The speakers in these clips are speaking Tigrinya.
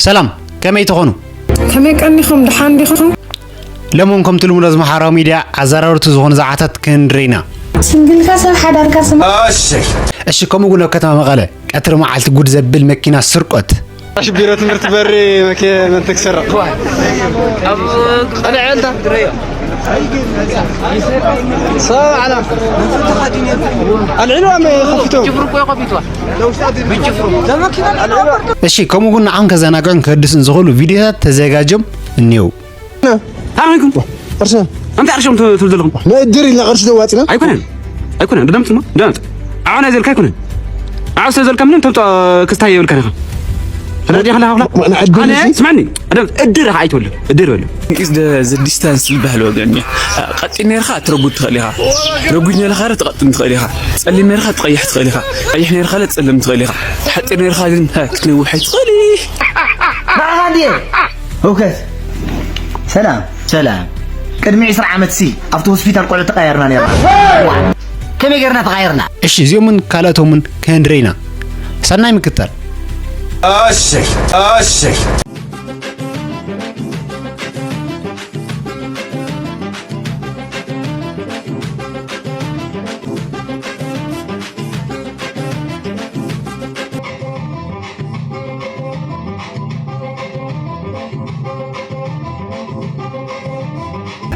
ሰላም፣ ከመይ ትኾኑ? ከመይ ቀኒኹም? ደሓን ዲኹም? ለሞን ከምቲ ልሙድ ኣብዚ ማሕበራዊ ሚድያ ኣዘራረብቲ ዝኾኑ ዛዕባታት ክንርኢ ኢና። ሲንግልካ ሰብ ሓዳርካ ስማ። እሺ፣ ከምኡ እውን ኣብ ከተማ መቐለ ቀትሪ መዓልቲ ጉድ ዘብል መኪና ስርቆት። እሺ፣ ቢሮ ትምህርቲ በሪ መኪና መን ትክሰራ? ኣብ ቀደዐ እንታ ሰብ ዓላ ኣልዒሉ ኣመ ከፊቶም። እሺ፣ ከምኡ እውን ንዓኹም ከዘናግዑን ከህድሱን ዝኽእሉ ቪድዮታት ተዘጋጅዮም እኒው። ኣርሚኩም። ቅርሲ። ኣንተ ኣርሾም ት-፣ ትብል ዘለኹም። ንእድር ኢልና ቅርሲ ደዋፂና። ኣይኮነን። ኣይኮነን። ደምት ነው። ደምት። ኣነ ዘልካ ኣይኮነን። ኣነ ስለ ዘልካ ምንም ተምጦ ክስታይ የብልካን ኢኻ። ተረዲኻ ኣለኻ? ንዕድር ኣነ፣ እዚ ስማዕኒ። ደምት። እድር ኢኻ ኣይትበሉ። እድር በሉ። Is the, the distance ዝበሃል ወገን እዩ። ቀጢን ነርኻ ትረጉድ ትኽእል ኢኻ። ረጉድ ነርኻ ትቐጥን ትኽእል ኢኻ። ጸሊም ነርኻ ትቐይሕ ትኽእል ኢኻ። ቀይሕ ነርኻ ትጸልም ትኽእል ኢኻ። ሓጺር ነርኻ ግን ክትነውሕ ኣይትኽእል። ንዓኻ እንድየ። ህውከት። ሰላም፣ ሰላም። ቅድሚ ዕስራ ዓመት ሲ ኣብቲ ሆስፒታል ቆልዑ ተቐያርና ነርና። ዋ፣ ከመይ ጌርና ተቐያርና? እሺ፣ እዚኦምን ካልኦቶምን ክንርኢ ኢና። ሰናይ ምክታል። እሺ፣ እሺ።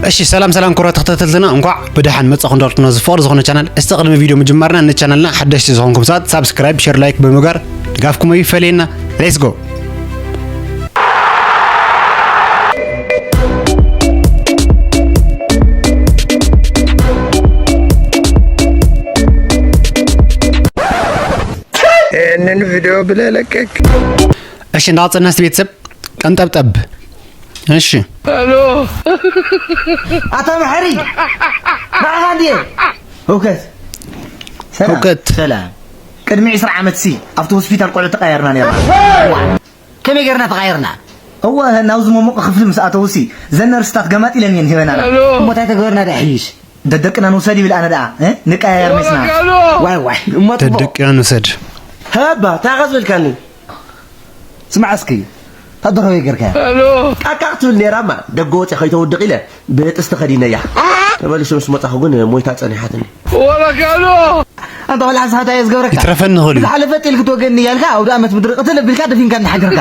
እሺ፣ ሰላም ሰላም ክቡራት ተኸታተልትና፣ እንኳዕ ብደሓን መጻኹም እንዳልኩና ዝፍቕር ዝኾነ ቻናል። እስቲ ቅድሚ ቪድዮ ምጅማርና ንቻናልና ሓደሽቲ ዝኾንኩም ሰባት ሳብስክራይብ፣ ሼር፣ ላይክ ብምግባር ድጋፍኩም ኣይፈለየና። Let's go። ይህንን ቪድዮ ብለለቀቅ። እሺ፣ እንዳቐጸልና እስቲ ቤተሰብ ቀንጠብጠብ። እሺ። ኣታ መሐሪ፣ ንዓኻ እንድየ። ህውከት። ሰላም። ህውከት። ሰላም። ቅድሚ ዕስራ ዓመት ሲ ኣብቲ ሆስፒታል ቆልዑ ተቐያርና ነርና። ከመይ ጌርና ተቐያርና? እወ፣ ናብዚ መሞቂ ክፍሊ ምስ ኣተዉ ሲ ዘን ነርስታት ገማጢለን እየን ሂበናና። እሞ እንታይ ተገበርና ደኣ ሕይሽ? ደደቅና ንውሰድ ይብል ኣነ ደኣ፣ እ? ንቀያየር ሜስና። ዋይ ዋይ። እሞ ጽቡቕ። ደደቅና ንውሰድ። ሃባ፣ ታኻ ዝበልካኒ። ስማዕ እስኪ፣ ታደረወይ ጌርካ። ቃቃ ክትብል ነይራ እማ፣ ደገ ወፂኣ ከይተውድቕ ኢለ ብጥስቲ ከዲነያ። ተመሊሱ ምስ መፃኹ ግን ሞይታ ፀኒሓትኒ። ኣንታ ቆልዓ ሰሓታ እየ ዝገብረካ። ይትረፈኒ ክእሉ እዩ። ዝሓለፈ ጤል ክትወገኒ እያልካ፣ ኣውደ ኣመት ምድሪ ቅትል ኣቢልካ ደፊንካ እናሓገርካ።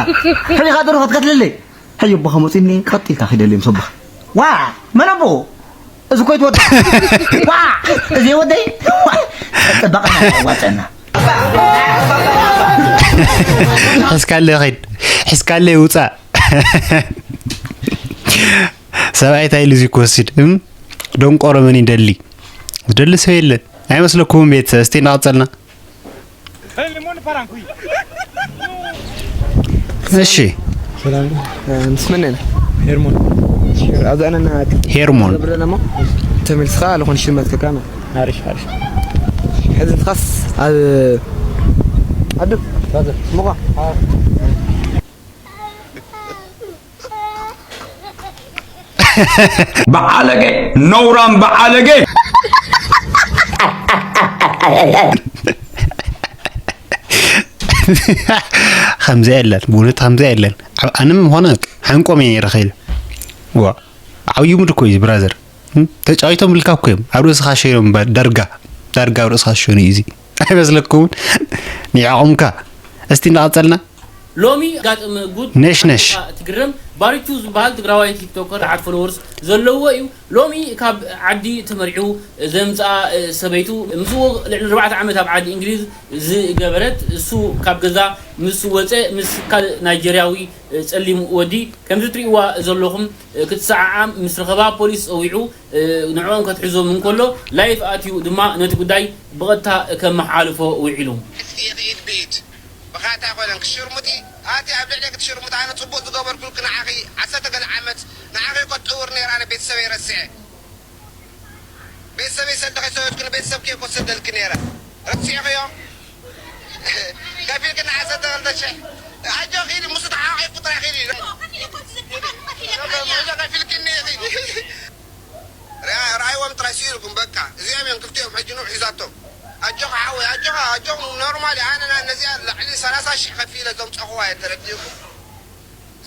ሕሊኻ ደርሆ ትከትልለይ። ሕዮ ኣቦኻ መፂኒ ቀጥ ኢልካ ኪደለይ ምስ ኣቦኻ። ዋ፣ መን ኣቦ? እዚ ኮይ ትወደ። ዋ፣ እዚ ወደይ። ዋ፣ ፅባቐና ያዋፀና። ሕዝካለይ ኸይድ፣ ሕዝካለይ ውፃእ። ሰብኣይ እንታይ ኢሉ እዚ ክወስድ? እም? ደንቆሮ መን ይደሊ? ዝደሊ ሰብ የለን። ኣይመስለኩምን ቤተሰብ? እስቲ እናቐጸልና። እሺ። ሰላም፣ እ፣ ምስ መን ኢና? ሄርሞን። እሺ፣ ኣብዛ ነና ሄርሞን። ብለና እሞ፣ ተመልስኻ ኣለኹን ሽመት ከካና። ኣሪፍ፣ ኣሪፍ። ሕዚ ንስኻስ ኣብ ዓዱ? ፋዘር። ሙኻ? በዓለገ፣ ነውራም በዓለገ። ከምዚኣ የለን፣ ብእውነት ከምዚኣ የለን። ዓ-፣ ኣነ ምዃነ ሓንቆም እየ ነይረ ከይደ። ዋ፣ ዓብዩ ሙድ እኮ እዩ ብራዘር። እም? ተጫዊቶም ልካ እኮ እዮም። ኣብ ርእስኻ ሸይኖም እምበር፣ ዳርጋ፣ ዳርጋ ኣብ ርእስኻ ሸይኑ እዩ እዚ። ኣይመስለኩምን? ንዕቆምካ። እስቲ እናቐጸልና። ሎሚ ኣጋጥመ ጉድ ነሽ ነሽ። ትግርም። ባሪቱ ዝበሃል ትግራዋይ ቲክቶከር ዓት ፎሎወርስ ዘለዎ እዩ። ሎሚ ካብ ዓዲ ተመሪዑ ዘምጽኣ፣ እ፣ ሰበይቱ ምስኡ ልዕሊ ኣርባዕተ ዓመት ኣብ ዓዲ እንግሊዝ ዝገበረት፣ እሱ ካብ ገዛ ምስ ወጸ ምስ ካልእ ናይጀርያዊ፣ እ፣ ጸሊም ወዲ ከምዚ ትርእይዋ ዘለኹም፣ እ፣ ክትሰዓዓም ምስ ረኸባ ፖሊስ ጸዊዑ፣ እ፣ ንዕኦም ከትሕዞም እንከሎ ላይፍ ኣትዩ ድማ ነቲ ጉዳይ ብቐጥታ ከመሓላልፎ ውዒሉ። እስኪ ይኽኢድ ብኢድ ብኻታ ኣይኮነን ክሽርሙጢ ኣቲ ኣብ ልዕሊ ክትሽርሙጥ ኣነ ጽቡቕ ዝገበርኩልክ ንዓኺ ዓሰርተ ገለ ዓመት ንዓኺ እኮ ትጥውር ነይረ ኣነ ቤተሰበይ ረሲዐ ቤተሰበይ ሰዲ ከይሰበትኩ ንቤተሰብኪ እኮ ሰደልክ ነይረ ረሲዕኽዮ ከፊልክ ንዓሰርተ ክልተ ሽሕ ኣጆኺ ኢሉ ምስ ተሓዋኺ ቁጥራ ኺድ ኢሉ ከፊልክኒ ኢኺ ርኣይዎም ጥራይ ስኢልኩም በቃ እዚኦም እዮም ክልቲኦም ሕጂ ንኡ ሒዛቶም ኣጆኻ ሓወይ ኣጆኻ ኣጆኹም ኖርማል ኣነ ነዚኣ ልዕሊ ሰላሳ ሽሕ ከፊለ ዘምፀኽዋ እየ ተረዲእኩም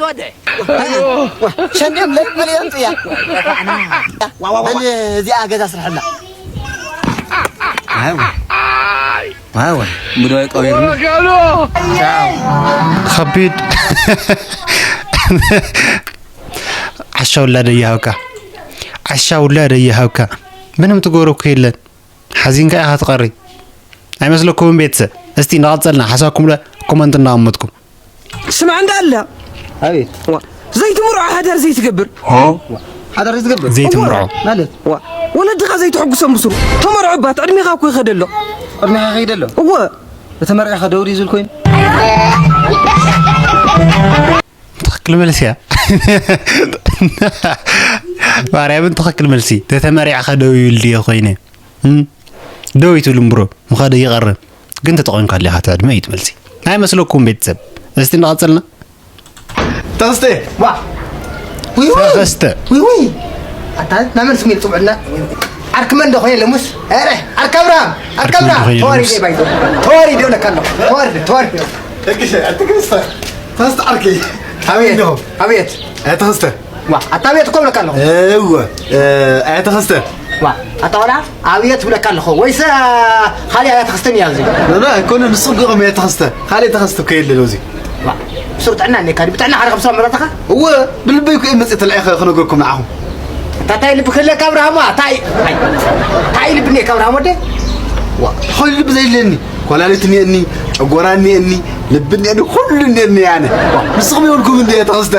ዝወደ። ሸንዲም ለጥ በል የምጽያ። በል እዚኣ ገዛ ስርሐላ። ኣወ፣ ምድዋይ ቀቢርኒ። ከቢድ። ዓሻ ውላደ ይሃብካ። ዓሻ ውላደ ይሃብካ። ምንም ትገብሮ እኮ የለን። ሓዚንካ ኢኻ ትቐሪ። ኣይመስለኩምን ቤተሰብ? እስቲ እናቐጸልና ሓሳብኩም ለ ኮመንት እናቐመጥኩም። ስማዕ እንዳ ኣላ። ኣቤት። ዋ፣ ዘይትምርዖ ሓዳር ዘይትገብር። ሓዳር ዘይትገብር? ዘይትምርዖ። እዋ። ማለት? ዋ፣ ወለድኻ ዘይትሕጉሶም ብስሩ። ተመርዖ እባ፣ ዕድሜኻ እኮ ይኸደ ኣሎ። ዕድሜኻ ይኸደ ኣሎ? እወ። ተመርዒ ኸደውሪ ዝብል ኮይኑ? ትኽክል መልሲ እያ። ማርያምን ትኽክል መልሲ። ተተመሪዕኻ ደው ይብል ድየ ኮይነ? እም? ደው ይትብሉ እምብሮ፣ ምኻደ ይቐርብ። ግን ተጠቒምካ ኣለኻ እቲ ዕድመ እዩ እቲ መልሲ። ኣይመስለኩም ቤተሰብ? እስቲ እናቐጸልና። ተኸስተ። ዋ። ውይ፣ ውይ። ተኸስተ። ውይ፣ ውይ። ኣታ ናመን ስሜል ጽውዕና። ዓርክ መን ዶ ኾይነ ለሙስ? ኧረ፣ ዓርክ ኣብርሃም፣ ዓርክ ዓርክ መን ዶ ኣብርሃም። ኾይነ ተዋሪደ ለሙስ? ባይዞ። ተዋሪደ ለካ ኣለኹ። ተዋሪደ፣ ተዋሪደ። እግሽ፣ ኣትክልስተ። ተኸስተ ዓርከይ። ኣቤት፣ ከመይ ኣለኹም? ኣቤት። ኣይ ተኸስተ። ዋ፣ ኣታ ኣቤት እኮ ብለካ ኣለኹ። እወ፣ እ፣ ኣይ ተኸስተ። ዋ፣ ኣታ ቆልዓ ኣቤት ብለካ ኣለኹ። ወይስ፣ እ፣ ካልእ ኣያ ተኸስተን እያ ኣብዚ? ላ፣ ላ፣ ኣይኮነን፣ ንስኹም ገይሮም ኣያ ተኸስተ። ካልእ ተኸስተ እኮ የለን ኣብዚ። ዋ፣ ብስሩ ጥዕና እኒኤካ ድዩ? ብጥዕና ሓደ ካብ ስዋ መረጥኻ? እወ፣ ብልበይ እኮ እየ መፅእ ተላዒኸ ክነግረኩም ንዓኹም። እንታይ ልቢ ክህለካ ኣብርሃም፣ ዋ፣ እንታይ፣ ኣይ፣ እንታይ ልቢ እኒኤካ ኣብርሃም ወደይ? ዋ፣ ኾይኑ ልቢ ዘይለኒ፣ ኮላሊት እኒአኒ፣ ጨጎራ እኒአኒ፣ ልቢ እኒአኒ፣ ኩሉ እኒአኒ ኣነ። ዋ፣ ንስኹም የብልኩም እንደ ተኸስተ።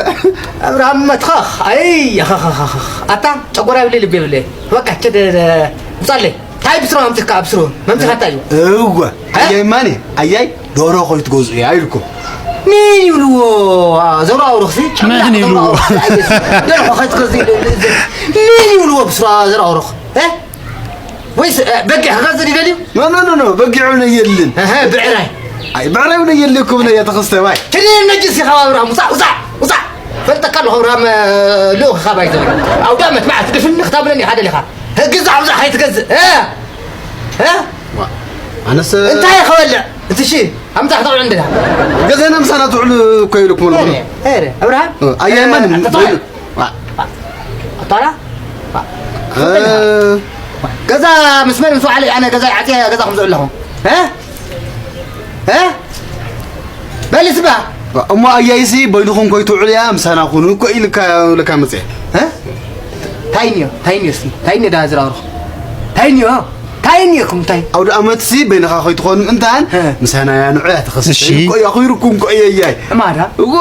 ኣብርሃም መትኸኽ፣ ኣይ፣ ኣኸኸኸኸ። ኣታ፣ ጨጎራ የብለይ፣ ልቢ የብለይ። በቃ፣ ችድ፣ ውፃለይ። እንታይ ብስሩ ኣምፅካ፣ ብስሩ መምፅኻታ እዩ። እወ፣ እ? ኣያይ ማኔ፣ ኣያይ ዶሮ ኮይትገዝኡ እያ ኢልኩም። ምን ይብልዎ? ዘርኦ ኣውርኽሲ? ምን ይብልዎ? ደርሆ ከትገዝእ ምን ይብልዎ? ብስራ ዘርኦ ኣውርኽ? እ? ወይስ፣ እ፣ በጊዕ ክገዝእ ይደልዩ? ኖ፣ ኖ፣ ኖ፣ ኖ፣ በጊዕ እውን የልን። እህ፣ ብዕራይ። ኣይ፣ ብዕራይ እውን የልኩም ነየ ተኸስተ ባይ። ትንል ነጅስ ኢኻ ኣብርሃም፣ ውፃእ፣ ውፃእ፣ ውፃእ። ፈልጠካ ኣለኹ ኣብርሃም፣ እ፣ ልኡኽ ኢኻ ባይ ዘብል። ኣውዳመት መዓት ድፍን ክታብለኒ ኢኻ ደሊኻ። ህግዛዕ ኣብዛ ከይትገዝእ፣ እ? እ? ዋ፣ ኣነስ እንታይ ክበልዕ? እቲ ሺ፣ ኣምጻ ክተውዕል እንዲኻ። ገዛና ምሳና ትውዕሉ እኮ ኢልኩም ኣለኹ። ኤረ፣ ኤረ፣ ኣብርሃም? እ፣ ኣያይ ማን? ኣታ፣ ዋ። ኣታ፣ ዋ። እ። ገዛ ምስ መን ምስ ወዓለ ኣነ ገዛ ዓጽየ ገዛ ከም ዝውዕል ኣለኹ። እ? እ? በል ስባ። እሞ ኣያይሲ በይንኹም ኮይትውዕሉ እያ፣ ምሳና ኩኑ እኮ ኢልካ ለካ መጽአ። እ? ታይንዮ፣ ታይንዮ እስኪ፣ ታይንዮ ደኣ ዝራብርኹ። ታይንዮ፣ ታይንዮ ኢኹም፣ ታይ? ኣውደ ኣመትሲ በይንኻ ኮይትኾኑ ምእንታን፣ እ። ምሳና እያ ንዑ እያ ተኸስተ። እሺ። እኮ እያ ኹይርኩም እኮ እየ እያይ። እማዳ? እወ።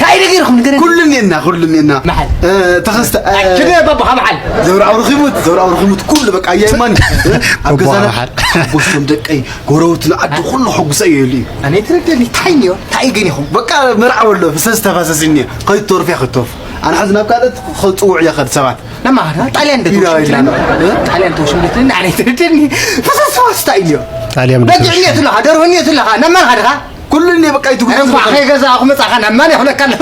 ታይ ነጊርኹም ንገረኒ። ኩሉ እኒኤና፣ ኩሉ እኒኤና። መሓል። እ፣ ተኸስተ፣ እ፣ ኣጅነ ባባ፣ መሓል። ዘውራው ርኺቡት፣ ዘውራው ርኺቡት፣ ኩሉ በቃ እያይ ማን፣ እ፣ ኣብ ባባ ገዛና መሓል። ሓጎሶም ደቀይ፣ ጎረውትና ዓዲ ኩሉ ሕጉሰ እየ ኢሉ እዩ። ኣነ ትረደኒ፣ ታይ እኒኦ? ታይ ግን ኢኹም? በቃ መርዓ ወሎ፣ ፍሰስ ተፋሰስ እኒኦ። ከይትተርፍ እያ፣ ከይትተርፍ። ኣነ ሓዚ ናብ ካልኦት ክጽውዕ እየ፣ ከድ ሰባት። ነማራ፣ ጣልያን ዶ ኢላ፣ ትውሽም ኢላ። ትለን? እ? ጣልያን ትውሽም ትለን? ኣነ ትረደኒ። ፍሰስ ተፋሰስ ታይ እኒኦ? ጣልያን በጊዕ ትውሽም። እኒኦ ትለኻ፣ ደርሆ እኒኦ ትለኻ፣ ነማን ሃድኻ? ኩሉ እኒኦ በቃ ይትጉ ኣነ እንኳ ትብሉ። ከይገዛእኹ መጻኻ፣ ነማን ይኹነካ ኣሎ።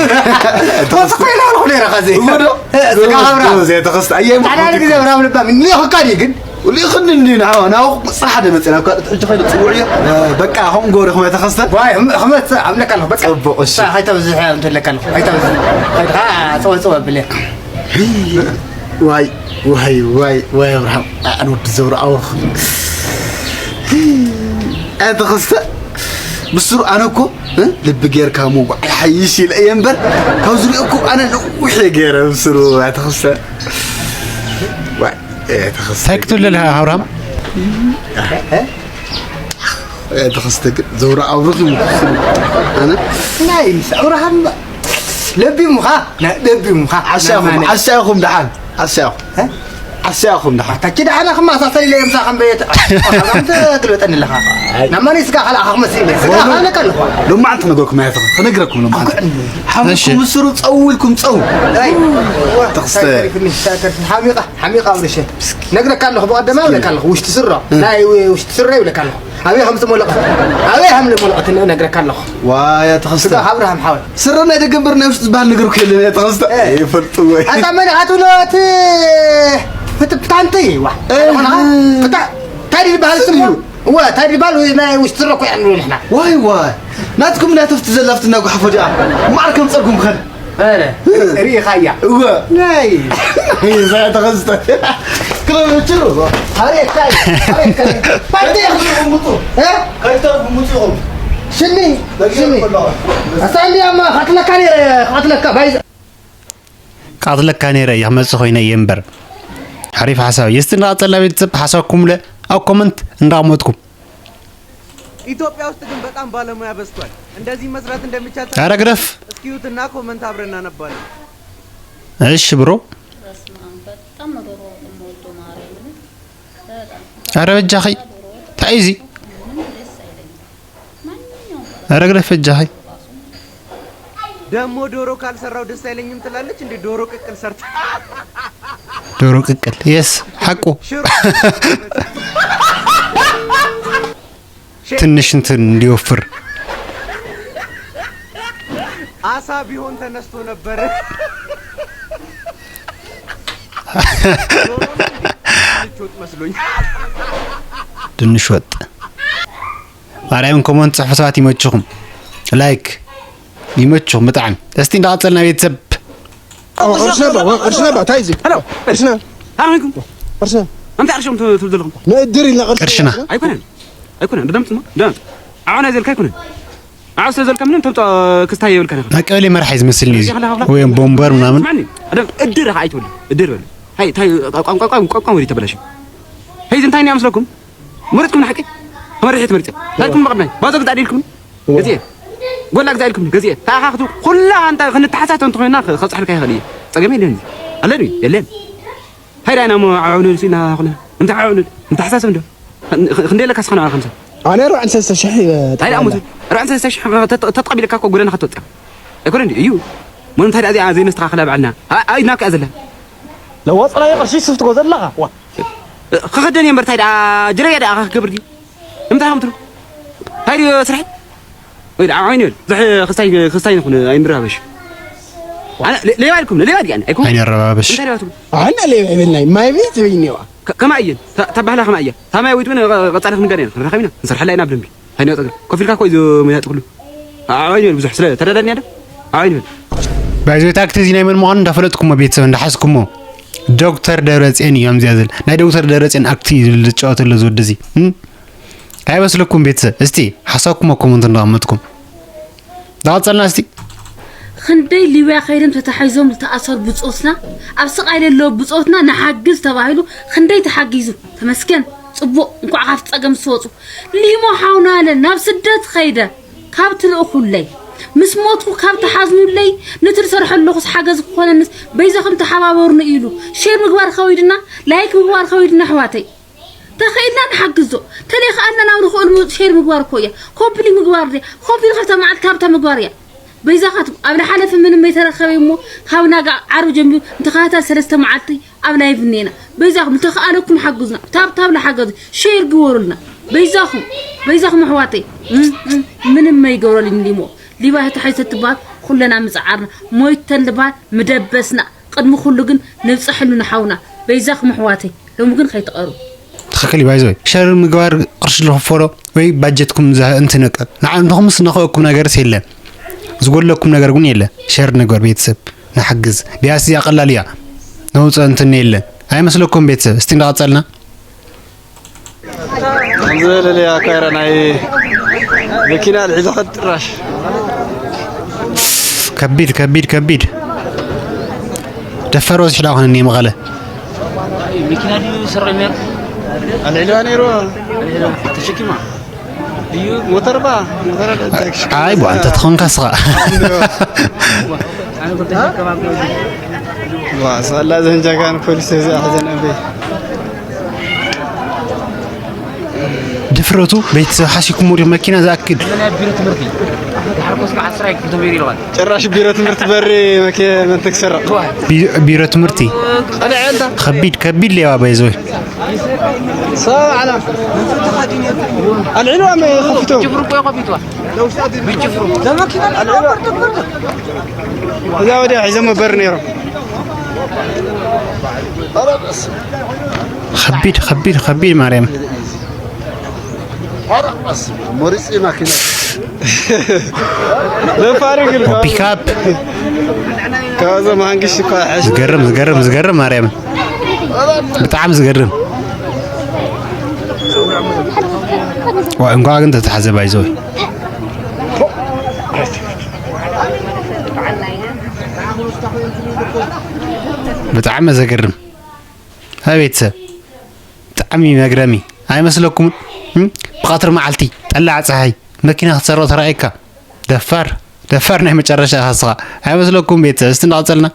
ተወስኮ ኢላ ኣለኹ ነይረ ኸዚ። እወ ዶ? እ፣ ስጋ እወ፣ ኣብራ። እወ፣ ዘይተኸስተ። ኣየም ጣልያን ግዜ ኣብራ ምልባ፣ ምን ይኹካ ድዩ ግን? ወሊእኽኒ እንዲ ንዓ-፣ ናብኡ ጽሓ ደመጽእ፣ ናብ ካልኦት ሕጂ ኸይደ ጽውዕ እየ። እ፣ በቃ፣ ከምኡ ገበረ፣ ኸመይ ተኸስተ? ዋይ፣ ኸመ-፣ ኸመ-፣ ኣብለካ ኣለኹ፣ በቃ። ጽቡቕ፣ እሺ። ኸይተብዝሕ፣ ኣብለካ ኣለኹ፣ ኸይተብዝሕ። ኸይድ-፣ ኣ፣ ጽወ፣ ጽወ ኣብለ። ዋይ፣ ዋይ፣ ዋይ፣ ዋይ፣ ኣብርሃም፣ ኣነ ወዲ ዘውሪ ኣውርኽ። ኣንተ ኸስተ፣ ብስሩ ኣነ እኮ፣ እ፣ ልቢ ጌርካ ምውጋዕ ይሓይሽ ኢለ እየ እምበር፣ ካብ ዝሪኦኩ ኣነ ነዊሕ እየ ገይረ ብስሩ፣ ኣንተ ኸስተ። ዋይ። እ፣ ተኸስተ እንታይ ክትብል ኣለኻ ኣብርሃም? እ፣ ተኸስተ ግን ዘውራ ኣብርኽ እዩ። ኣነ ናይ ምስ ኣብርሃም ለቢሙኻ፣ ና-፣ ለቢሙኻ። ዓሻኹም፣ ናማነ። ዓሻኹም ደሓን፣ ዓሻኹም። እ? ዓሻኹም ደሓን። ኣታኪ ደሓና ክመሳሰል ኢለ የምሳኸም በየት። ኣኻም ትግልበጠኒ ኣለኻ። ኣይ። ናማነ ስጋ ካልኣኻ ክመስል ኢለ። ስጋ ወሎ-፣ ካልኣካ ኣለኹ። ሎማዓንቲ ነገርኩም እያ ተኸ-፣ ክነግረኩም ሎማዓንቲ። ኣኩዕኒ። ሓሙኩም እሺ። ምስሩ ጸው ኢልኩም ጸው። ኣይ። ተኸስተ። ሳይተሪፍኒ፣ ሳይተሪፍኒ። ሓሚቓ። ሓሚቕ ኣብርሸ። ነግረካ ኣለኹ፣ ብቐደም እብለካ ኣለኹ፣ ውሽጢ ስሮ፣ እ። ናይ ው-፣ ውሽጢ ስረ ይብለካ ኣለኹ። ኣበይ ከም ዝመለቐት፣ ኣበይ ከም ዝመለቐት እነግረካ ኣለኹ። ዋይ፣ ኣቲ ኸስተ። ስጋ ኣብርሃም ሓወይ። ስረ ናይ ደገ እምበር ናይ ውሽጢ ዝበሃል ነገር እኮ የለን፣ ኣቲ ኸስተ። እ። ይፈልጡ ወይ? ኣታ መን ኣትብሎ፣ እቲ ፍት-፣ ፍታንተይ፣ ዋ። እ። ዝኾነ ኸ፣ ፍታ-፣ እንታይ ድዩ ዝበሃል ስሙ? እዩ። እወ፣ እንታይ ድዩ ዝበሃል? ናይ ውሽጢ ስረ እኮ ኢና ንብሎ ንሕና። ዋይ፣ ዋይ። ናትኩም ናይ ተፍቲ ዘላ ፍትና ጓሓፎ ድኣ። ማዕር ከም ጸርኩም ኸን። ኣረ፣ ርኢኻያ። እወ። ናይ። እዛ ተኸስተ። ክለብ ችሩ። ኣሬ፣ ታይ፣ ኣሬ፣ ታይ። ፓርቲ። እ? ሽኒ፣ ሽኒ። ኣሳንዲ ኣማ፣ ኻትለካ ነይረ፣ ኻትለካ፣ ባይዛ። ቃትለካ ነይረ እየ ክመጽእ ኮይነ እየ እምበር። ሓሪፍ ሓሳብ። የስቲ እንዳቐጸልና ቤተሰብ ሓሳብኩም ለ ኣብ ኮመንት እንዳቕመጥኩም። ኢትዮጵያ ውስጥ ግን በጣም ባለሙያ በዝቷል። እንደዚህ መስራት እንደሚቻል ኧረ ግደፍ። እስኪዩትና ኮመንት አብረን እናነባለን። እሺ ብሮ። በስመ አብ፣ በጣም ነው ዶሮ ወጥ የምወደው ማርያምን። በጣም። ኧረ በጃኺ። ዶሮ ወጥ ታይ እዚ? ምንም ደስ አይለኝም። ማንኛውም ኧረ ግደፍ በጃኺ። ራሱ። ደግሞ ዶሮ ካልሰራው ደስ አይለኝም ትላለች እንዴ? ዶሮ ቅቅል ሰርታ። ዶሮ ቅቅል። የስ፣ ሐቁ። ሽሮ። ትንሽ እንትን እንዲወፍር። አሳ ቢሆን ተነስቶ ነበር። ዶሮ ነው እንዴ? ድንች ወጥ መስሎኝ። ድንሽ ወጥ። ማርያምን ኮመንት ጽሑፉ ሰባት ይመችኹም። ላይክ ይመችኹም ብጣዕሚ። እስቲ እንዳቐጸልና ቤተሰብ። ቅርሽና ባ፣ ቅርሽና ባ፣ ታይ እዚ? ሄሎ። ቅርሽና። ኣረሚኩም። ቅርሽና። ኣምታ ቅርሽም ት-፣ ትብል ዘለኹም። ንእድር ኢልና ቅርሽና። ቅርሽና። ኣይኮነን። ኣይኮነን። ደምጽ ማ? ደምጽ። ዓዋና ዘልካ ኣይኮነን። ዓው ስለ ዘልካ ምንም ተምጻ ክስታይ የብልካ ነኻ። ናይ ቀበሌ መራሒ ዝመስልኒ እዚ። ወይ ቦምበር ምናምን። ስማዕኒ። ኣደም እድር ኢኻ ኣይትበሉ። እድር በሉ። ሃይ፣ ታይ ቋንቋ፣ ቋንቋ፣ ቋንቋ ወዲ ተበላሽ። ሄይ፣ እንታይ ነው ያመስለኩም? መረጥኩም ንሓቂ? ተመሪሐ ተመሪጸ። ታሪኩም መቐድናይ። ባዞ ግዛእ ኢልኩም። እወ። ገዚኤ። ጎላ ግዛእ ኢልኩም። ገዚኤ። ተኣኻኽቱ ኩላ ኣንታ ክንተሓሳሰብ እንተኾይና ከ-፣ ከብጽሐልካ ይኽእል እየ። ጸገም የለን። ኣለኒ? የለን። ሃይዳ ኢና እሞ ዓው ንብል ሲና ኩነ። እንታይ ዓው ንብል? ንተሓሳሰብ እንዶ። ኽን-፣ ኽንደይ ኣለካ ስኻ ንዓ ከምሳ? ኣነ ኣርባዕን ሰለስተ ሽሕ እየ ሃይዳ እሞ ተቐቢለ። ኣርባዕን ሰለስተ ሽሕ ተት-፣ ተተቐቢለካ እኮ ጎደና ክትወጽእ። ኣይኮነን ድዩ? እዩ። እሞ እንታይ ደኣ እዚኣ ዘይነስተኻኽላ ባዕልና? ኣ-፣ ኣይ ናብካ እያ ዘላ። ለዋጽናዮ ቅርሺ ስፍትጎ ዘለኻ። ዋ። ክኽደን እየ እምበር፣ እንታይ ደኣ ጅረያ ደኣ ክገብር ድዩ? ንምንታይ ከምትሉ? እንታይ ድዩ ስራሕ? ወይ ደኣ ዓይኒ ይብል። ዝሕ-፣ ክስታይ፣ ክስታይ ንኹን ኣይንረባበሽ። ኣነ ሌ-፣ ሌባ ኢልኩም፣ ሌባ ድያ? ኣይኮን? ኣይንረባበሽ። እንታይ ሌባ ትብሉ? ኣነ ሌባ ይብልናይ፣ ማይ ቤት ይብልኒ ዋ። ከ-፣ ከማይ እየን። ታ-፣ ታባህላ ከማይ እያ። ታማይ ወይ ትብን ቀ-፣ ቀጻሊ ክንገናኝ ኢና። ክንራኸብ ኢና። ንሰርሐላ ኢና ብደንቢ። ኣይንወጽእ ግን። ኮፍ ኢልካ እኮ እዩ ዝመያጥኩሉ። ኣዕዋይ ንበል ብዙሕ ስለ ተረዳድኒ ኣደ። ኣዕዋይ ንበል። ባይዞ ታክቲ እዚ ናይ መን ምዃኑ እንዳፈለጥኩሞ ቤተሰብ እንዳሓዝኩሞ። ዶክተር ደብረጽዮን እዩ ከምዚኣ ዝብል። ናይ ዶክተር ደብረጽዮን ኣክቲ እዩ ዝብል ዝጫወት ኣሎ እዚ ወዲ እዚ። እም? ኣይመስለኩም ቤተሰብ? እስቲ ሓሳብኩም ኣብ ኮመንት እንዳቐመጥኩም። ዳቐጸልና እስቲ። ክንደይ ሊብያ ከይዶም ተታሒዞም ዝተኣሰሩ ብጾትና፣ ኣብ ስቓይ ለለዉ ብጾትና ንሓግዝ ተባሂሉ ክንደይ ተሓጊዙ። ተመስገን፣ ጽቡቕ፣ እንኳዕ ካብቲ ጸገም ዝተወጹ። ሊሞ ሓውና ኣለ ናብ ስደት ኸይደ ካብ ትልእኹለይ፣ ምስ ሞትኩ ካብ ትሓዝኑለይ፣ ነቲ ዝሰርሐ ኣለኹስ ሓገዝ ክኾነንስ በይዛኹም ተሓባበሩኒ ኢሉ ሼር ምግባር ከዊድና፣ ላይክ ምግባር ከዊድና ኣሕዋተይ። ተኽኢልና ንሓግዞ፣ ተለይኸኣልና ናብ ንኽእል ሙ-፣ ሼር ምግባር እኮ እያ። ኮምፕሊት ምግባር ድያ? ኮምፕሊት ካብታ መዓልቲ ካብታ ምግባር እያ። በይዛኻትኩም ኣብ ዝሓለፈ ምንም ኣይተረኸበ እሞ ካብ ናጋ ዓርቢ ጀሚሩ ንተኸታታሊ ሰለስተ መዓልቲ ኣብ ላይቭ እኒኤና። በይዛኹም ዝተኸኣለኩም ሓግዙና። ታብ ታብ ለሓገዙ፣ ሼር ግበሩልና። በይዛኹም፣ በይዛኹም ኣሕዋተይ። እም፣ እም፣ ምንም ኣይገብረልኝ ሊሞ። ሊባ ተታሒዘ ትበሃል ኩለና ምጽዓርና። ሞይተን ልበሃል ምደበስና። ቅድሚ ኩሉ ግን ንብጽሐሉ ንሓውና። በይዛኹም ኣሕዋተይ። ሎሚ ግን ከይትቐሩ። ትኽክል እዩ። ባይዘወይ ሸር ምግባር ቅርሺ ዝኽፈሎ ወይ ባጀትኩም ዝህ-፣ እንትንቀ-፣ ንዓ-፣ ንኹምስ ነኽእኩም ነገርስ የለን። ዝጎድለኩም ነገር እውን የለን። ሸር ንግበር ቤተሰብ ንሓግዝ። ቢያንስ እዚኣ ቀላል እያ። ነውፀ እንትን የለን። ኣይመስለኩም ቤተሰብ? እስቲ እንዳቐጸልና። ከምዚ ዝበለ ለያ ካይራ ናይ መኪና ኣልዒሉ ኸድ ጭራሽ። ከቢድ፣ ከቢድ፣ ከቢድ። ደፈሮ ዝሕዳ ኾነ እኔ መቐለ። መኪና ድዩ ዝሰርቕ ነይሩ? ኣልዒልዋ ነይሩ። ኣልዒልዋ ተሸኪማ። ድዩ? ሞተር ባ፣ ሞተር ባ ተሸኪማ። ኣይ፣ ቧ፣ እንተ ትኾንካ ስኻ። ኣነ እኮ ተሸከማ እኮ። ዋ፣ ሳላ ዘንጃጋን ፖሊስ እዚኣ ሐዘን እምበይ። ድፍረቱ ቤተሰብ ሓሲኩም ወዲኹ መኪና ዝኣክል። ናይ ቢሮ ትምህርቲ። ድሓር ኮስካ ዓስራ ኣይክፍል ተመይሩ ኢልዋል። ጭራሽ ቢሮ ትምህርቲ በሪ መኪ-፣ መን ትክሰራ? ቢ-፣ ቢሮ ትምህርቲ። ቀደዐ እንታ። ከቢድ፣ ከቢድ ሌባ ባይዘወይ። ሰብ ዓላ። ኣልዒልዋ መ-፣ ከፊቱ። ጅብሩ እኮ ከፊትዋ። ብጅፍሩ። ኣልዒልዋ። እዛ ወዲያ ሒዞም በር ነይሮም። ከቢድ፣ ከቢድ፣ ከቢድ ማርያም። መሪጽ ማኪና። ደፋሪ ግን ፒካፕ። ካብዞም ሃንግሽ እኳ ሕሽ። ዝገርም፣ ዝገርም፣ ዝገርም ማርያም። ብጣዕሚ ዝገርም። ዋ፣ እንኳዕ ግን ተተሓዘ ባይዘወይ። ብጣዕሚ ዘገርም። ኣቤት ሰብ። ብጣዕሚ መግረሚ። ኣይመስለኩምን? እም? ብቐትሪ መዓልቲ፣ ጠላዕ ፀሓይ፣ መኪና ክትሰርቕ ተራእየካ። ደፋር፣ ደፋር ናይ መጨረሻ ኢኻ እስኻ። ኣይመስለኩም ቤተሰብ? እስቲ እንዳቐጸልና።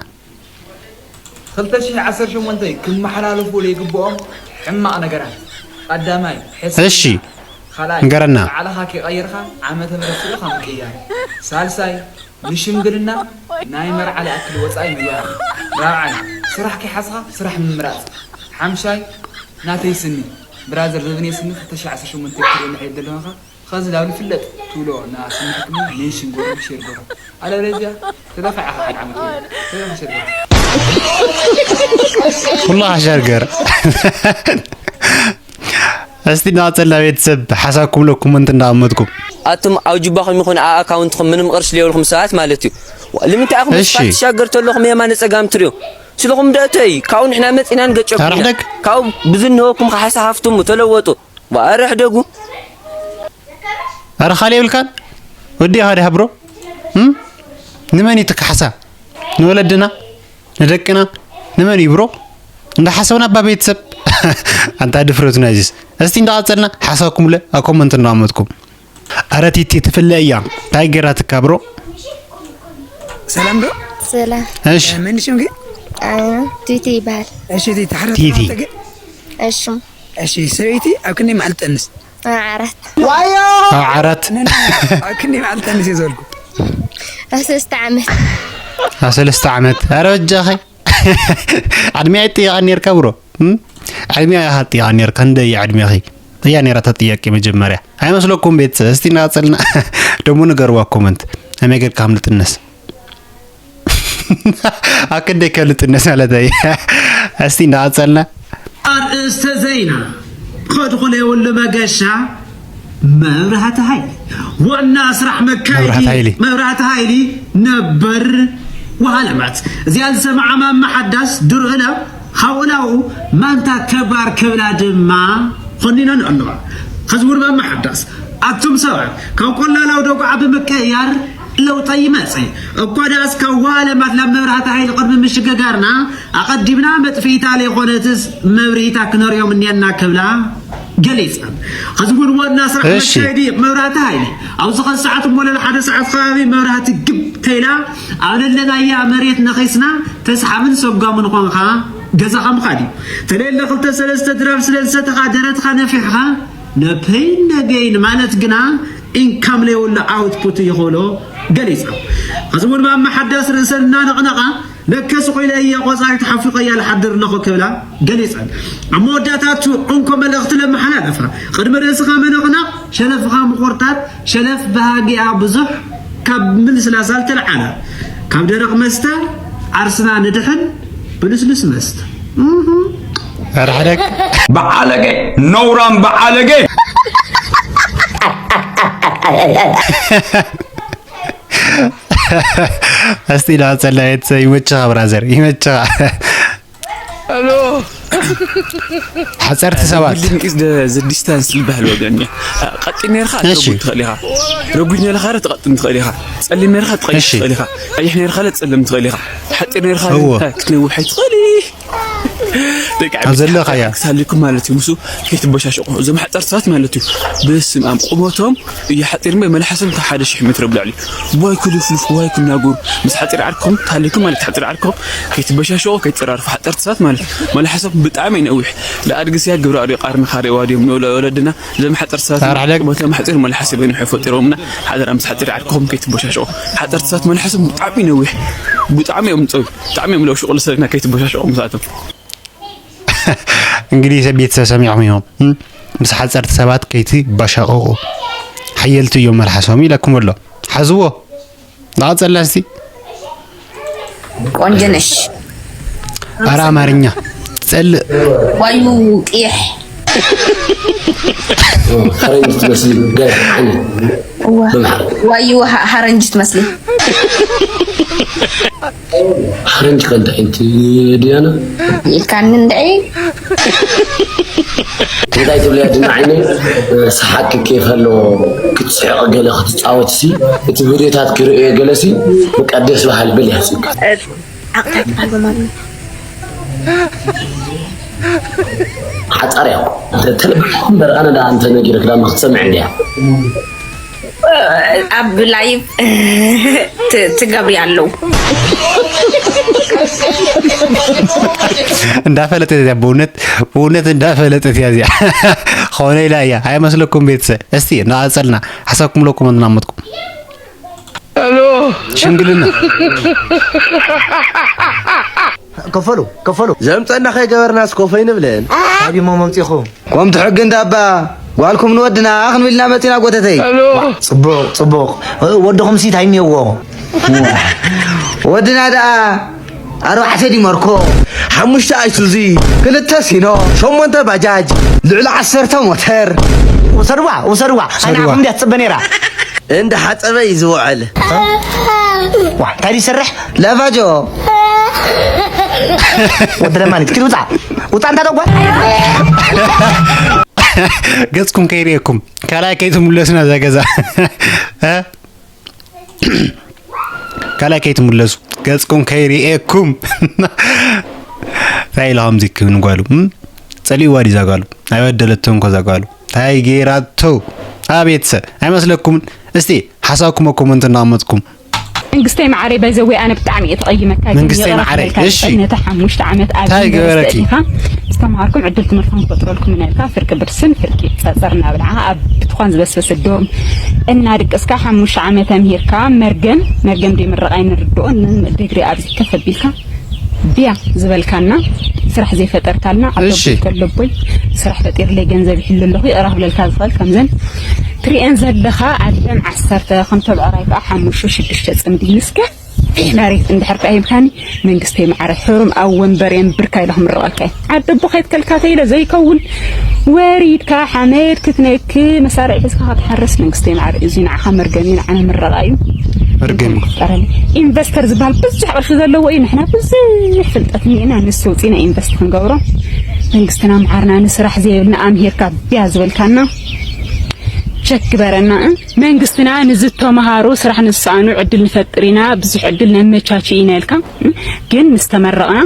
ክልተ ሽሕ ዓሰርተ ሸሞንተ ክመሓላለፉ ዘይግብኦም ሕማቕ ነገራት። ቀዳማይ፣ ሕስድና። እሺ። ካልኣይ፣ ንገረና። ባዕልኻ ከይቐየርካ ዓመተ ምህረት ስኢልካ ምቅያር። ሳልሳይ፣ ንሽምግልና ናይ መርዓ ዝኣክል ወጻኢ ምግባር። ራብዓይ፣ ስራሕ ከይሓዝካ ስራሕ ምምራጽ። ሓምሻይ፣ ናተይ ስኒ። ብራዘር፣ ዘበነይ ስኒ ክልተ ሽሕ ዓሰርተ ሸሞንተ ክትርኢ ንሕየት ዘለኻ። ኸዚ ላብ ንፍለጥ ትብሎ ና ስኒ ሕክምና ሜንሽን ገሩ፣ ሼር ገሩ። ኣለበለዚያ ተደፋዕኻ ሓደ ዓመት ወይ ተደፋ ሸርገር። ኩሉ ሓሻርገር። እስቲ እናቐጸልና ቤተሰብ ሓሳብኩም ለ ኮመንት እንዳቐመጥኩም። ኣቱም ኣብ ጁባኹም ይኹን ኣብ ኣካውንትኹም ምንም ቅርሺ ዘይብልኩም ሰባት ማለት እዩ። ልምንታይ ኢኹም እሺ። ስፓልት ትሻገር ተለኹም የማነ ጸጋም ትሪኡ? ስለኹም ደእተይ ካብኡ ንሕና መጺና ንገጨኩም ኢና። ኣረሕደግ። ካብኡ ብዝንህወኩም ከሓሳ ሃፍትሙ ተለወጡ። ዋ፣ ኣረ ሕደጉ። ኣረ ካልእ የብልካን? ወዲ ኢኻ ዲኻ ብሮ? እም? ንመን እዩ እቲ ካሕሳ? ንወለድና? ንደቅና? ንመን እዩ ብሮ? እንዳሓሰብና እባ ቤተሰብ። ኣንታ ድፍረቱ ናይዚስ። እስቲ እንዳቐጸልና ሓሳብኩም ለ ኣብ ኮመንት እንዳቐመጥኩም። ኣረ ቲቲ ትፍለ እያ። እንታይ ገራትካ ብሮ? ሰላም ዶ? ሰላም። እሺ። እ፣ መን ሽምኪ? ኣነ ቲቲ ይበሃል። እሺ፣ ቲቲ፣ ሓደ ቲቲ። ተባዕተ ግን? እሺ። እሺ፣ ሰበይቲ ኣብ ክንደይ መዓልቲ ጠንስ? ኣብ ዓራት። ኣብ ዓራት። ነ-፣ ነ-፣ ኣብ ክንደይ መዓልቲ ጠንስ እየ ዝበልኩ? ኣብ ሰለስተ ዓመት። ኣብ ሰለስተ ዓመት። ኣረ በጃኺ። ዕድሚኣ ይጥየቓ ኔርካ ብሮ። እም? ዕድሚኣ ኢኻ ትጥየቓ ኔርካ። ክንደይ እያ ዕድሜኺ? እያ ኔራ እታ ጥያቄ መጀመርያ። ኣይመስለኩም ቤተሰብ? እስቲ እናቐጸልና ደሞ ንገርዋ ኮመንት። ኣመይ ጌርካ ከም ልጥነስ። ኣብ ክንደይ ከም ልጥነስ ማለተይ። እስቲ እናቐጸልና። ኣርእስተ ዜና። ከድኹል የብሉ መገሻ መብራህቲ ሃይሊ። ዋና ስራሕ መካየዲ መብራህቲ ሃይሊ። መብራህቲ ሃይሊ ነበር ወሃለማት። እዚኣ ዝሰምዓ ማማ ሓዳስ ድርዕለ ሃውላኡ ማንታ ከባር ክብላ ድማ ኾኒነን ኣለዋ። ሕዚ እውን መመሓዳስ ኣቱም ሰባት ካብ ቆላላው ደጉዓ ብምቅያር ለውጠ ይመጽእ። እኳ ደኣስ ካብ ዋለማት ናብ መብራህቲ ሓይሊ ቅድሚ ምሽግጋርና ኣቐዲምና መጥፊኢታ ለይኾነትስ መብርሂታ ክነርእዮም እኒአና ክብላ ገሊጸን። ሕዚ እውን ዋና ስራሕ እሺ። መካየዲ መብራህቲ ሓይሊ ኣብዚ ኸዚ ሰዓት እሞ ለለ ሓደ ሰዓት ከባቢ መብራህቲ ግብ ተይላ ኣብ ለለናያ መሬት ነኺስና ተስሓብን ሰጓምን ኾንኻ ገዛኻ ምኻድ እዩ። ተለየለ ክልተ ሰለስተ ድራብ ስለ ዝሰተኻ ደረትኻ ነፊሕኻ ነፐይን ነገይን ማለት ግና ኢንካም ለየብሉ ኣውትፑት እዩ ክብሎ ገሊጾም። ሕዚ እውን ማማ ሓዳስ ርእሰን እናነቕነቓ ለከስ ኾይለ እየ ቆጻይ ተሓፊቐያ ልሓድር ኣለኹ ክብላ ገሊጸን። ኣብ መወዳእታ እቲ እንኮ መልእኽቲ ለመሓላለፋ ቅድሚ ርእስኻ ምንቕናቕ ሸለፍኻ ምቑርጣጥ ሸለፍ ባህጊኣ ብዙሕ ካብ ምልስላስ ኣልተልዓላ። ካብ ደረቕ መስተ ዓርስና ንድሕን ብልስሉስ መስተ። እህ። ራሕደግ። በዓለገ፣ ነውራም በዓለገ። እስቲ ላጸላየት ይመችኻ ብራዘር፣ ይመችኻ። ኣሎ። ሓጸርቲ ሰባት። ቢልዲንግ ኢዝ ዘ ዲስታንስ ዝበሃል ወገን እያ። ቀጢን ነርኻ እሺ። ትረጉድ ትኽእል ኢኻ። ረጉድ ነርኻ ትቐጥን ትኽእል ኢኻ። ጸሊም ነርኻ ትቐይሕ እሺ። ትኽእል ኢኻ። ቀይሕ ነርኻ ትጸልም ትኽእል ኢኻ። ሓጺር ነርኻ እዎ። ክትነውሕ ኣይትኽእል። ደቂ ኣብ ዘለኻያ። ክሳሊኩም ማለት እዩ። ምስ ከይትበሻሸቑ እዞም ሓፀርቲ ሰባት ማለት እዩ። በስመ ኣብ ቁመቶም እዩ ሓፂር እምበር መልሓሶም ካብ ሓደ ሺሕ ሜትሮ ብላዕሊ እዩ። ዋይ ክልፍልፍ ዋይ ክናጉር ምስ ሓፂር ዓርክኹም ተሃሊኩም ማለት ሓፂር ዓርክኹም ከይትበሻሸቑ ከይትፀራርፉ ሓፀርቲ ሰባት ማለት እዩ። መልሓሶም ብጣዕሚ እዩ ነዊሕ። ለኣድግስያ ግብረ ኣሪዮ ቃርንኻ ሪእዋ ድዮም ንወለ-፣ ወለድና እዞም ሓፀርቲ ሰባት ኣርሕደግ። ቁመቶም ሓፂር መልሓስ በይኑ ፈጢሮምና ሓደራ ምስ ሓፂር ዓርክኹም ከይትበሻሸቑ። ሓፀርቲ ሰባት መልሓሶም ብጣዕሚ እዩ ነዊሕ። ብጣዕሚ እዮም ንፀው ብጣዕሚ እዮም ለውሽቑ ልሰብና ከይትበሻሸቑ ምስኣቶም። እንግዲህ ቤተሰብ ሰሚዕኹም ኢኹም። እም? ምስ ሓፀርቲ ሰባት ከይትባሻቐቑ። ሓየልቲ እዮም መልሓሶም ኢለኩም ኣሎ። ሓዝዎ። ንቐፀላ እስቲ። ቆንጆ ነሽ። ኣረ ኣማርኛ። ትፀልእ። ዋዩ ቅይሕ። ፈረንጅ ትመስሊ ገለ ዓይነት። እዋ። ብምሓር። ዋዩ ሃ-፣ ሃረንጅ ትመስሊ። ሓረንጅ ከ እንታይ ዓይነት ድያና? ኢልካኒ እንድዒ። እንታይ ትብልያ ድና ዓይነይ? ሰሓቅ ክኬፍ ኣሎ ክትስሕቅ ገለ ክትጻወት ሲ እቲ ቪድዮታት ክርእዮ ገለ ሲ በቃ ደስ በሃሊ በል ያዝካ። ዓቕታ ትበሃል በማለት። ሓጻር ያው ተለብኩም በርቃና ዳ አንተ ነጊርክ ዳማ ክትሰምዕ እንዲያ። ኣብ ላይቭ ት-፣ ትገብሪ ኣለዉ። እንዳፈለጠት እያ፣ ብእውነት፣ ብእውነት እንዳፈለጠት እያ እዚኣ። ኾነ ኢላ እያ፣ ኣይመስለኩም ቤተሰብ? እስቲ እናቐጸልና፣ ሓሳብኩም ለኩም እናመጥኩም። ሄሎ። ሽምግልና። ከፈሉ፣ ከፈሉ። ዘምጸና ከይገበርናስ ኮፈ ኣይንብልን። ኣቢሞ መምጺኹም። ከምቲ ሕጊ እንዳባ ጓልኩም ንወድና ክንብልና መጺና ጎተተይ። ሄሎ። ጽቡቕ፣ ጽቡቕ። ወድኹምሲ እንታይ እኒአዎ? ወድና ደኣ ኣርባዕተ ዲመርኮ፣ ሓሙሽተ ኣይሱዚ፣ ክልተ ሲኖ፣ ሸሞንተ ባጃጅ፣ ልዕሊ ዓሰርተ ሞተር። ውሰድዋ፣ ውሰድዋ። ውሰድዋ። ኣይንዓኹም እንድያ ትጽበ ነይራ። እንዳ ሓጸበ እዩ ዝውዕል። ዋ፣ እንታይ ድዩ ይሰርሕ? ለቫጆ። ወዲ ለማኒት፣ ኪድ ውጻ። ውጻ እንታ ደጓ። ገጽኩም ከይርእየኩም። ካልኣይ ከይትምለሱና እዛ ገዛ። እ? ካልኣይ ከይትምለሱ። ገጽኩም ከይርእየኩም። እንታይ ኢላ ከምዚ ክብል ጓሉ? እም? ጸሊእዋ ድዩ እዛ ጓሉ? ኣይበደለቶን እኮ እዛ ጓሉ። እንታይ ገይራቶ? ኣቤት ሰብ። ኣይመስለኩምን? እስቲ ሓሳብኩም ኣብ ኮመንት እናቐመጥኩም። መንግስተይ መዓረይ፣ ባይ ዘ ዌይ፣ ኣነ ብጣዕሚ እየ ተቐይመካ፣ ግን መንግስተይ ይቕረ መዓረይ፣ ክበልካ እሺ። ዝኽእል ነቲ ሓሙሽተ ዓመት ኣብ እንታይ ዩኒቨርሲቲ ገበረኪ? ኣቲኻ ዝተምሃርኩም ዕድል ትምህርትኩም ክፈጥረልኩም እናበልካ ፍርቂ ብርስን ፍርቂ ጸጸር እናበልዓ ኣብ ብትዃን ዝበስበሰ ዶርም እናድቀስካ ሓሙሽተ ዓመት ተምሂርካ መርገም፣ መርገም ደይ ምረቓይ ንርድኦ ን-፣ ዲግሪ ኣብዚ ከፍ ኣቢልካ ብያ ዝበልካና ስራሕ ዘይፈጠርካልና ኣብ እሺ። ተቦይ ከለቦይ ስራሕ ፈጢርለይ ገንዘብ ይሕሉ ኣለኹ ይቕረ ክብለልካ ዝኽእል ከምዘን ትሪኤን ዘለኻ ኣደን ዓሰርተ ከም ተብዕራይ ከዓ ሓሙሽተ ሽዱሽተ ጽምዲ ንስከ መሬት እንድሕር ደኣ ሂብካኒ መንግስተይ መዓረ ሕሩም ኣብ ወንበር የንብርካ ኢለ ክምርቐካ እየ። ዓዲ ኣቦ ከይትከልካ ተይለ ዘይከውን ወሪድካ ሓመድ ክትነክ መሳርዒ ሒዝካ ክትሓርስ መንግስተይ መዓረ እዚ ንዓኻ መርገም እዩ ንዓና ምረቓ እዩ። መርገም እዩ። ፈጠረኒ። ኢንቨስተር ዝበሃል ብዙሕ ቅርሺ ዘለዎ እዩ። ንሕና ብዙሕ ፍልጠት እኒኤና ንሱ ውፂና ኢንቨስት ክንገብሮ መንግስትና መዓርና ንስራሕ ዘየብልና ኣምሂርካ ብያ ዝበልካና ቸክ ግበረና። መንግስትና ንዝተምሃሩ ስራሕ ንዝሰኣኑ ዕድል ንፈጥር ኢና፣ ብዙሕ ዕድል ነመቻች ኢና ኢልካ፣ ግን ምስ ተመረቕና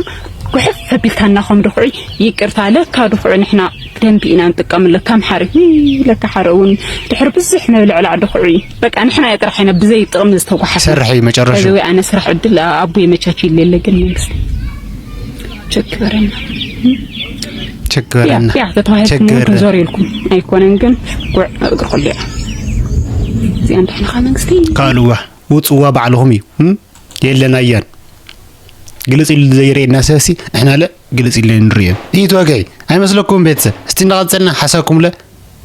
ጉሕፍ ኣቢልካና ከም ድኹዒ። ይቅርታ፣ ለካ ድኹዒ ንሕና ደንቢ ኢና ንጥቀምሉ። ከም ሓሪ፣ ውይ፣ ለካ ሓሪ እውን ድሕሪ ብዙሕ ምብልዕላዕ ድኹዒ። በቃ ንሕና ጥራሕ ኢና ብዘይ ጥቕሚ ዝተጓሓፍና። ይሰርሕ እዩ መጨረሹ። ከዚ ወይ ኣነ ስራሕ ዕድል ኣቦ የመቻች ኢለ የለ፣ ግን መንግስቲ ቸክ ግበረና። ቸክ ግበረና። ያ፣ ያ፣ ተተባሂልኩም ቸክ እውን ግበረና። ተዞር ኢልኩም ኣይኮነን፣ ግን ጉዕ እግሪ ኩሉ እያ። እዚኣ እንድሕንኻ መንግስቲ። ካልዋ፣ ውፅዋ ባዕልኹም እዩ። እም? የለን ኣያን። ግልፅ ኢሉ ዘይርእየና ሰብሲ፣ ንሕና ለ ግልፅ ኢልና ንርእዮ። እዩ ተወግዒ። ኣይመስለኩም ቤተሰብ? እስቲ እንዳቐፀልና ሓሳብኩም ለ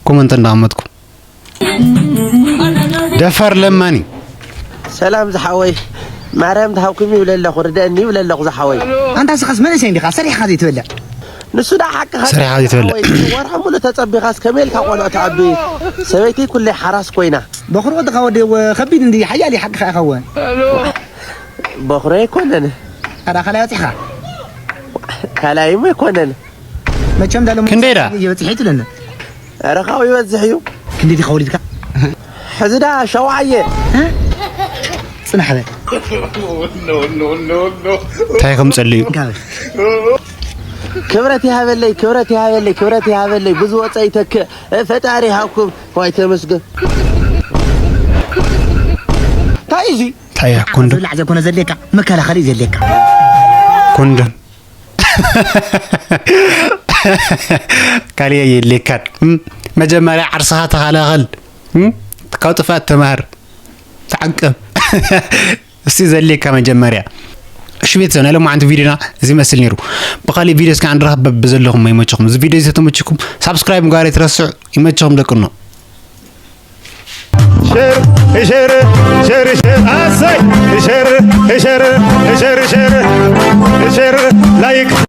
ኮመንት እንዳቐመጥኩም። ደፋር ለማኒ። ሰላም ዝሓወይ፣ ማርያም ትሃብኩም ይብለ ኣለኹ፣ ርደእኒ ይብለ ኣለኹ ዝሓወይ። ኣንታ ስኻስ መንእሰይ እንዲኻ፣ ሰሪሕኻ ዘይትበልዕ? ንሱ ደኣ ሓቅኻ ሰሪሕኻ ዘይትበልዕ? ዝሓወይ፣ ወርሒ ሙሉእ ተጸቢኻስ ከመይ ኢልካ ቆልዑ ትዓቢ? ሰበይተይ ኩለይ ሓራስ ኮይና። በኹሪ ወድኻ ወዲ ከቢድ እንዲ ሓያል እዩ ሓቅኻ ኢኻ እወ። በኹሪ ኣይኮነን። ኣዳ ካልኣይ በጺሕኻ? ካልኣይሞ ኣይኮነን። መቸም ዳሎ ክንደይ ደኣ? ይበጽሕ እዩ ትብለኒ። ኧረ ካብኡ ይበዝሕ እዩ። ክንደይ ዲኻ ወሊድካ? ሕዚ ደኣ ሸውዓየ። እ? ጽናሕ በል። እንታይ ከምጸሉ እዩ? እንካ በል። ክብረት ይሃበለይ፣ ክብረት ይሃበለይ፣ ክብረት ይሃበለይ። ብዝወፀ ይተክእ። ፈጣሪ ይሃብኩም። ዋይ ተመስገን። እንታይ እዩ እዚ? እንታይ እያ ኮንዶም? ዝብላዕ ዘይኮነ ዘድልየካ መከላኸሊ እዩ ዘድልየካ። ኮንዶም። ካልእ የድልየካን። እም? መጀመርያ ዓርስኻ ተኸላኸል። እም? ካብ ጥፍኣት ተማሃር። ተዓቀብ። እስቲ ዘድልየካ መጀመርያ። እሺ ቤተሰብ፣ ናይ ሎማዓንቲ ቪዲዮና እዚ ይመስል ነይሩ። ብኻሊእ ቪዲዮ እስከ ንራኸብ በብዘለኹም ይመችኹም። እዚ ቪዲዮ እዚ ተተመችኩም ሳብስክራይብ ምግባር ኣይትረስዑ። ይመችኹም ደቅኖ። ሸር ሸር ሸር ሸር ኣሰይ ሸር ሸር ሸር ሸር ሸር ላይክ